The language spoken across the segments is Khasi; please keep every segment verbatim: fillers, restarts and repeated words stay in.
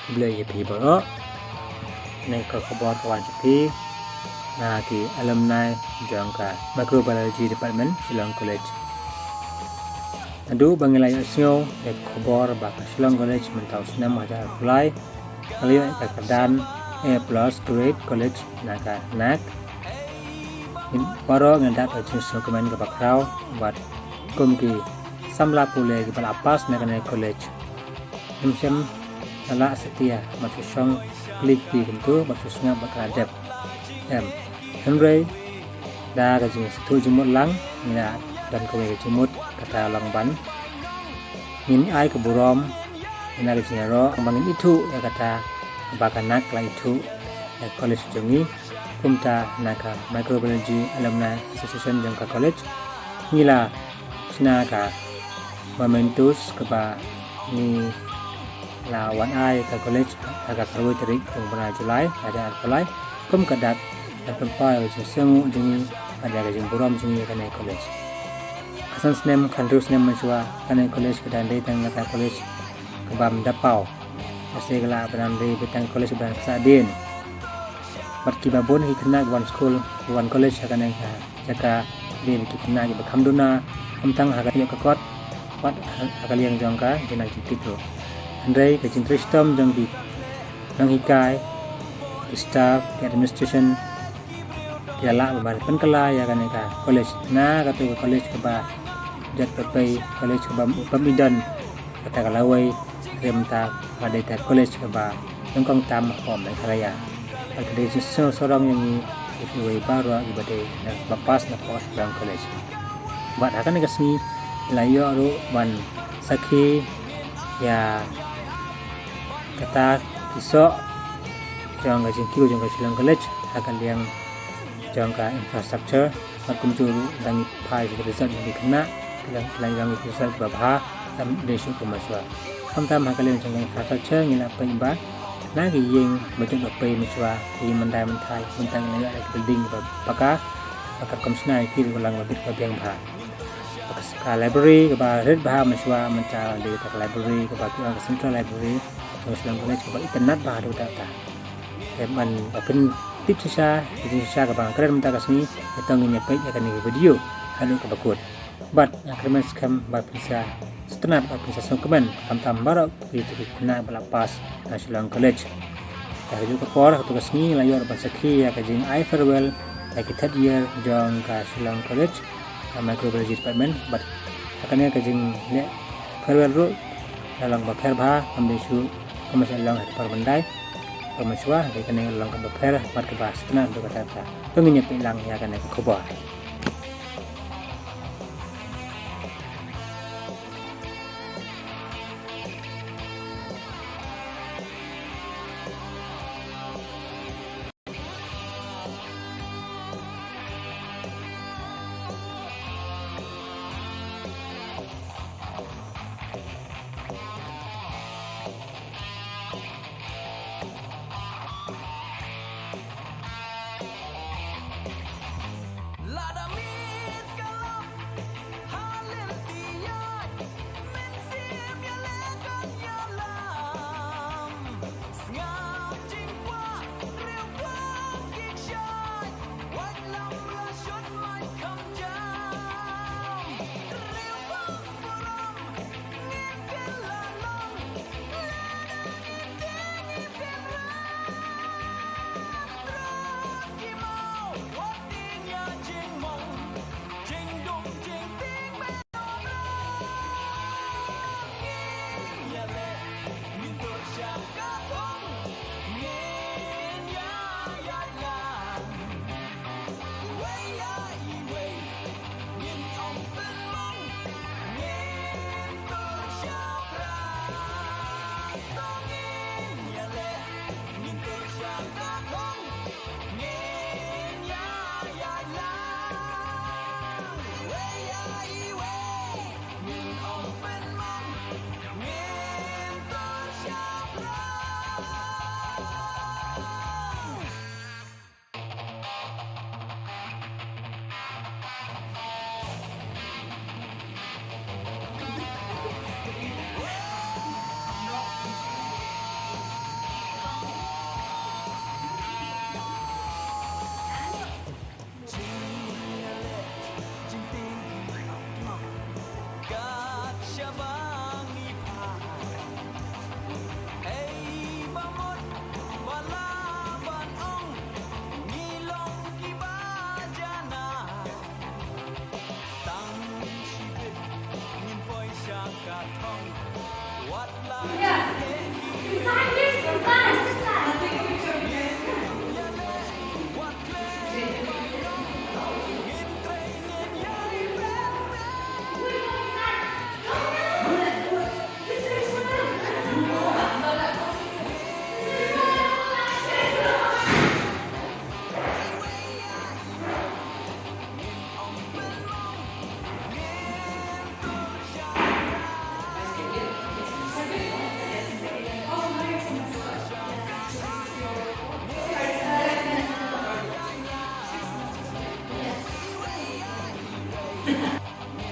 Khublei ïa phi baroh. Kane ka khubor ka wan sha phi na ki alumni jong ka Microbiology Department, Shillong College. Naduh ba ngi la ïohsngew ïa ka khubor ba ka Shillong College mynta u snem hajar arphew lai ka la ïoh ïa ka kyrdan A plus grade college na ka NAAC, ngi baroh ngi la dap ka jingsngewkmen kaba khraw bad kum ki samla pule kiba la pass na kane ka college, ngim shym la lah satia ban shu shong klik ti kumto ban shu sngap bad ka la dep. Em, hynrei da ka jingsngewthuh jingmut lang ngi la don kawei ka jingmut, kata long ban ngin ai ka burom ïa ka jingïaroh ba ngin ithuh ïa kata ba ka NAAC ka la ithuh ïa ka college jong ngi. Kumta na ka Microbiology Alumni Association jong ka college ngi la shna ka mementos kaba ngi la wan ai ka college ha ka khatwei tarik u bnai July hajar arphew lai kum ka dak ban pynpaw ïa ka jingsngewnguh jong ngi bad ïa ka jingburom jong ngi ïa kane ka college. Ka san snem, khathynriew snem mynshuwa kane ka college ka dang dei tang kata ka college kaba ym da paw. Ka shu ka lah ban dei tang ka college kaba dang kasa dien. Bad kiba bun ki khynnah ki wan skul, ki wan college ha kane ka jaka, dei ki khynnah kiba kham duna, khamtam ha ka ïoh ka kot bad ha, ha ka liang jong ka jingtip ruh. Hynrei ka jingtrei shitom jong ki nonghikai, ki staff, ki administration, ki la lah ban pynkylla ïa kane ka college na kato ka college kaba jot ba pei, college kaba bym don kata ka lawei, hynrei mynta ka dei ka college kaba nyngkong tam hapoh Meghalaya. Bad ka dei ka jingsngew sarong ïa ngi, ïa kiwei baroh kiba dei na, ba pass na poh Shillong College. Bad ha kane ka sngi la ïoh ruh ban sakhi ïa kata ki soh jong ka jingkiew jong ka Shillong College ha ka liang jong ka infrastructure. Bad kumjuh ruh dang ïa phai ki result jong ki khynnah, ki la, ki la ïoh ki result kiba bha, ym dei shuh kum mynshuwa. Khamtam ha ka liang jong ka infrastructure ngi la peit ba na ki ïing ba jot ba pei mynshuwa, ki ïing myndai myndai, mynta ngi la ïoh ki building kiba paka, ba katkum shna ïa ki ruh ka long ba bit ba biang bha. Ka library kaba rit bha mynshuwa, mynta dei kata ka library kaba ki ong ka central library jong Shillong College kaba itynnad bha haduh katta katta. Te ban ba pyntip shisha, pyntip shisha kaba nga kren mynta ka sngi, te to ngin ïa peit ïa kane ka video haduh kaba kut. Bad nga kyrmen skhem ba phin sa sngewtynnad, ba phin sa sngewkmen khamtam baroh ki, ki khynnah ba la pass na Shillong College. Te ha kajuh ka por, ha kato ka sngi la ïoh ban sakhi ïa ka jingai farewell ïa ki third year jong ka Shillong College, ka Microbiology Department. Bad ha kane ka jingleh farewell ruh la long ba pher bha, kam dei shuh kum ba sa long ha ka por ban dei, kum mynshuwa, dei kane la long kaba pher bad kaba sngewtynnad haduh katta katta. To ngin ïa peit lang ïa kane ka khubor.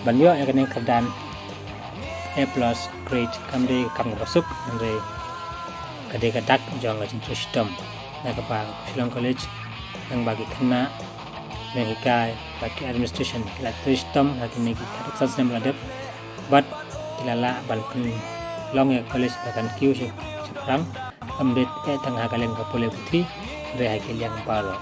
Ban ïoh ïa kane ka kyrdan A plus grade kam dei ka kam kaba suk, hynrei ka dei ka dak jong ka jingtrei shitom. Na kaba Shillong College nang ba ki khynnah nonghikai bad ki administration ki la trei shitom ha kine ki khatsan snem ba la dep, bad ki la lah ban pynlong ïa ka college ba kan kiew sha, shaphrang. Ym dei tang ha ka liang ka pule puthi, hynrei ha ki liang baroh.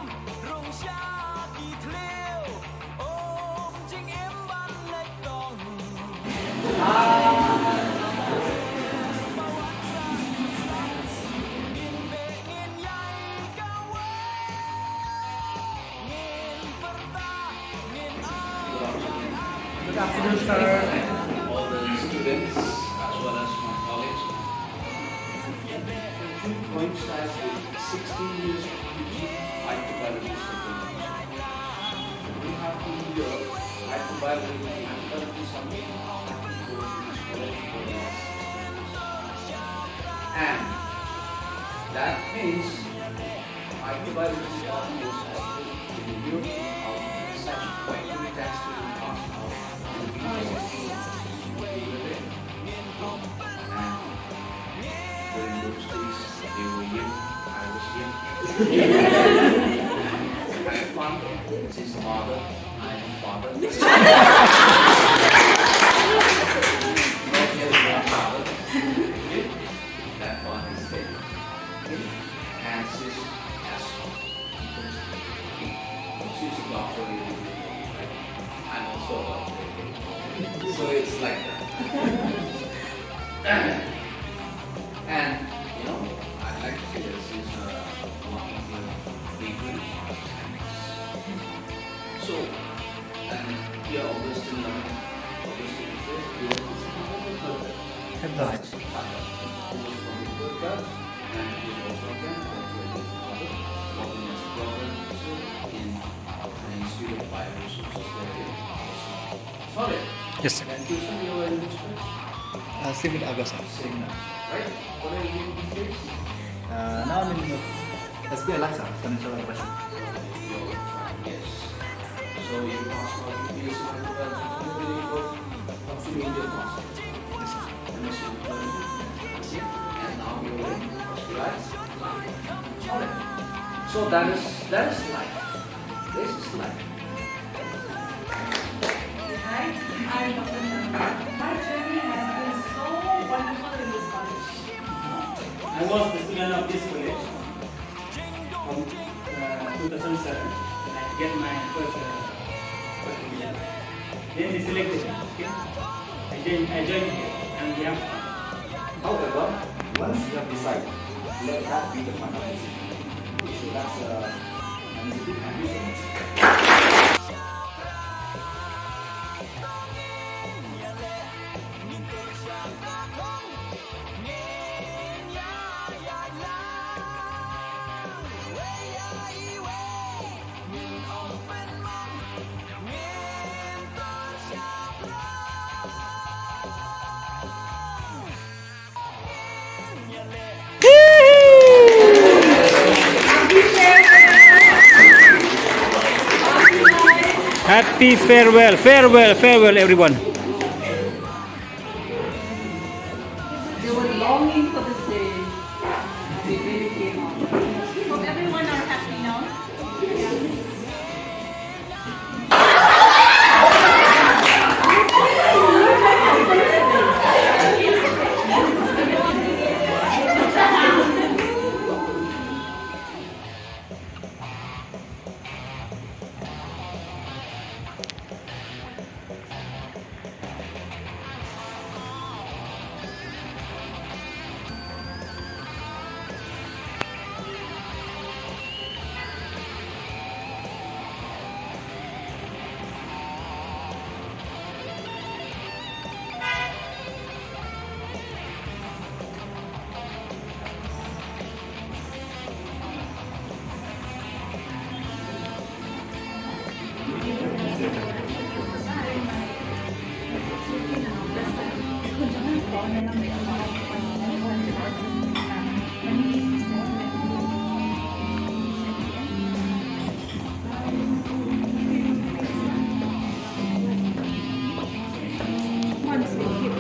Good afternoon, sir. All the students as well as my colleagues. Two points as sixteen years of teaching microbiology subject. We have to endure microbiology and therapy subject for this college for the last sixteen years. And that means microbiology department was also in Europe, how such quite many tests to be passed out. And we were there. And during those days, they were young, I was young. I have fun. She's a mother, I am a father. Not yet grandfather. Okay? That part is there. Okay? And she's as She's a doctor, right? I'm also a doctor. So it's like that. And, you know, I'd like to say that she's a wonderful baby. So, and we are always still learning, always still learning. Headline. Yes, sir. Uh, same with August, sir. Uh, now I'm in, uh, S B I Life, sir. Financial advisor. Yes, sir. And now you're in first class. So that is, that is life. This is life. Hi, I'm Doctor Sharma. My journey has been so wonderful in this college. I was the student of this college from, uh, two thousand seven, when I get my first, uh, first division. Then they selected me, okay? I joined, I joined here, and we have fun. However, once you have decided, let that be the final decision. So that's, uh, my message. Thank you so much. Happy farewell, farewell, farewell, everyone. They were longing for this day. They really came out. Hope everyone are happy now.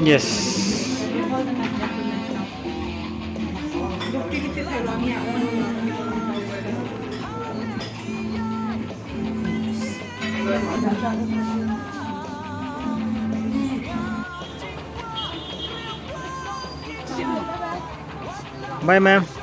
Yes. Bye, ma'am.